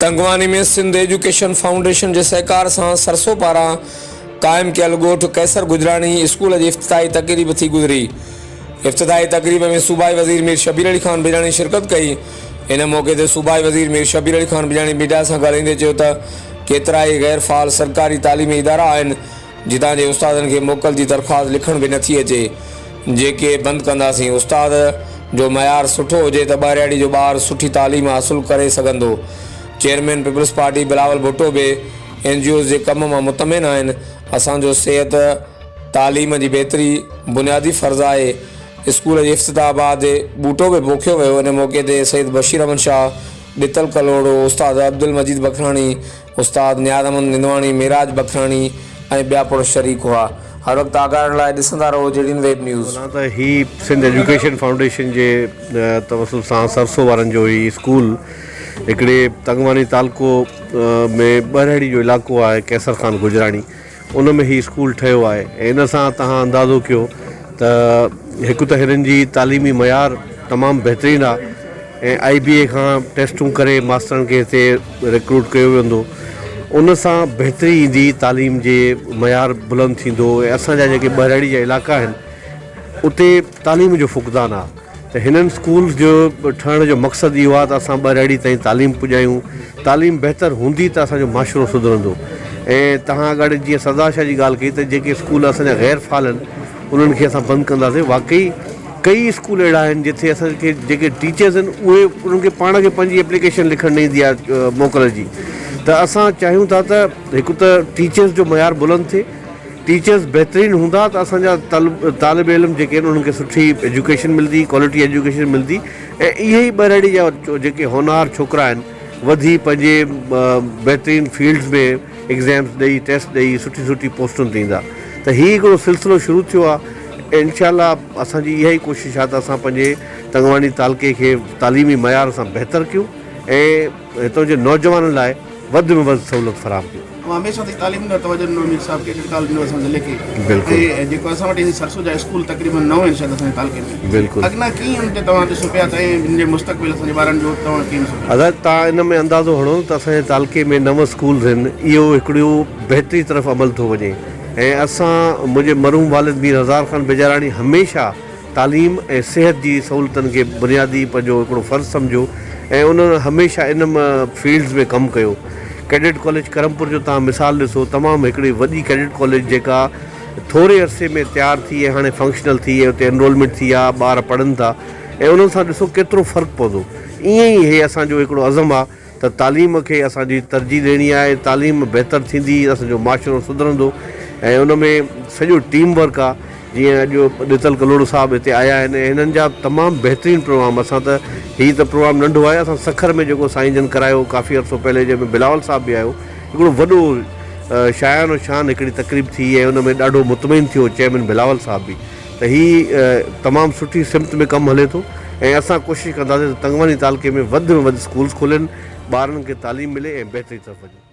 Tangwani ۾ Sindh education foundation جي سهڪار سان سرسو پاران قائم ڪيل ڳوٺ قيصر گجراڻي اسڪول جي افتتاحي تقريب ٿي گذري. افتتاحي تقريب ۾ صوبائي وزير مير شبير علي خان بجاڻي شرڪت ڪئي. ان موقعي تي صوبائي وزير مير شبير علي خان بجاڻي ميڊيا سان ڳالهائيندي چيو ته ڪيترائي غير فعال سرڪاري تعليمي ادارا آهن جتان جي استادن کي موڪل جي درخواست لکڻ به نٿي اچي، جيڪي بند ڪنداسين، استاد جو معيار سٺو هجي ته ٻهراڙي جو ٻار سٺي تعليم حاصل ڪري سگهندو. Chairman peoples party Bilawal Bhutto به اين جي اوز جي ڪم مان مطمئن آهن، اسان جو صحت، تعليم جي بهتري بنيادي فرض آهي. اسڪول جي افتتاح بعد ٻوٽو به پوکيو ويو، ان موقعي تي سيد بشير احمد شاهه، ڏتل ڪلهوڙو، استاد عبدالمجيد بکراڻي، استاد نياز احمد نندواڻي، معراج بکراڻي ۽ ٻيا پڻ شريڪ هئا. هر وقت آگاهه رهڻ لاء ڏسندا رهو جيڙين ويب نيوز. ٻڌان ته هي سنڌ ايجوڪيشن فائونڊيشن جي توسط سان سرسو وارن جو هي اسڪول هڪڙي تنگواني تعلقو ۾ ٻهراڙي جو علائقو آهي قيصر خان گجراڻي ان ۾ هي اسڪول ٺهيو آهي ۽ ان سان توهان اندازو ڪيو ته هڪ ته هنن جي تعليمي معيار تمام بهترين آهي ۽ آئي بي اي کان ٽيسٽون ڪري ماسترن کي هتي ريڪروٽ ڪيو ويندو ان سان بهتري ايندي تعليم جي معيار بلند ٿيندو ۽ اسان جا جيڪي ٻهراڙي جا علائقا آهن اتي تعليم جو فقدان آهي ته هنن اسڪولز جو ٺهڻ جو مقصد اهو آهي ته اسان ٻهراڙي تائين تعليم پڄايون، تعليم بهتر هوندي ته اسان جو معاشرو سڌرندو ۽ توهان اڳاڙي جيئن سردار شاهه جي ڳالهه ڪئي ته جيڪي اسڪول اسان جا غير فعال آهن انهن کي اسان بند ڪنداسين واقعي ڪئي اسڪول اهڙا آهن جتي اسان کي جيڪي ٽيچرز آهن اهي انهن کي پاڻ کي پنهنجي ايپليڪيشن لکڻ نه ايندي آهي موڪل جي ته اسان چاهيون ٿا ته هڪ ته ٽيچرز جو معيار بلند ٿئي ٽيچرز بهترين هوندا ته اسان جا طالب علم جيڪي آهن انهن کي سٺي ايجوڪيشن ملندي ڪوالٽي ايجوڪيشن ملندي ۽ اهي ئي ٻهراڙي جا جيڪي هونهار ڇوڪرا آهن وڌي پنهنجي بهترين فيلڊز ۾ ايگزامز ڏئي ٽيسٽ ڏئي سٺي سٺي پوسٽن تي ايندا ته هي هڪڙو سلسلو شروع ٿيو آهي انشاء الله اسان جي اها ئي ڪوشش آهي ته اسان پنهنجي تنگواڻي تعلقي کي تعليمي معيار سان بهتر ڪيون ۽ هتان جي نوجوانن لاء وڌ ۾ وڌ سهولت فراهم ڪيون. اوهان هميشه تائين تعليم ڏانهن توجه ڏنو مير صاحب کي ٽڪال ڏنو اسان ضلعي کي بلڪل ۽ جيڪو اسان وٽ هي سرسو جا اسڪول تقريبن نو آهن شايد اسان جي تعلقي ۾ بلڪل اڳنا ڪيئن ان تي توهان ڏسو پيا ته ۽ ان جي مستقبل اسان جي ٻارن جو توهان ڪيئن ڏسو پيا. ادا توهان ان ۾ اندازو هڻو ته اسان جي تعلقي ۾ نو اسڪولز آهن اهو هڪڙو بهتري طرف عمل ٿو وڃي ۽ اسان منهنجي مرحوم والد مير هزار خان بجاراڻي هميشه تعليم ۽ صحت جي سهولتن کي بنيادي پنهنجو هڪڙو فرض سمجهيو ۽ انهن هميشه ان فيلڊز ۾ ڪم ڪيو. ڪيڊٽ ڪاليج ڪرمپور جو توهان مثال ڏسو تمام هڪڙي وڏي ڪيڊٽ ڪاليج جيڪا ٿوري عرصي ۾ تيار ٿي ۽ هاڻي فنڪشنل ٿي ۽ اتي انرولمينٽ ٿي آ ٻار پڙهن ٿا ۽ انهن سان ڏسو ڪيترو فرق پوندو ائين ئي هي اسان جو هڪڙو عزم آ ته تعليم کي اسان جي ترجيح ڏيڻي آهي، تعليم بهتر ٿيندي اسان جو معاشرو سڌرندو ۽ ان ۾ سڄو ٽيم ورڪ آ جيئن اڄ ڏتل ڪلهوڙو صاحب هتي آيا آهن ۽ هنن جا تمام بهترين پروگرام اسان ته هي ته پروگرام ننڍو آهي اسان سکر ۾ جيڪو سائين جن ڪرايو ڪافي عرصو پهلي جنهن ۾ بلاول صاحب به آيو هڪڙو وڏو شايان و شان هڪڙي تقريب ٿي ۽ ان ۾ ڏاڍو مطمئن ٿيو چيئرمين بلاول صاحب به ته هي تمام سٺي سمت ۾ ڪم هلي ٿو ۽ اسان ڪوشش ڪنداسين ته تنگواني تعلقي ۾ وڌ ۾ وڌ اسڪولز کولين ٻارن کي تعليم ملي ۽ بهتري طرف وڃي.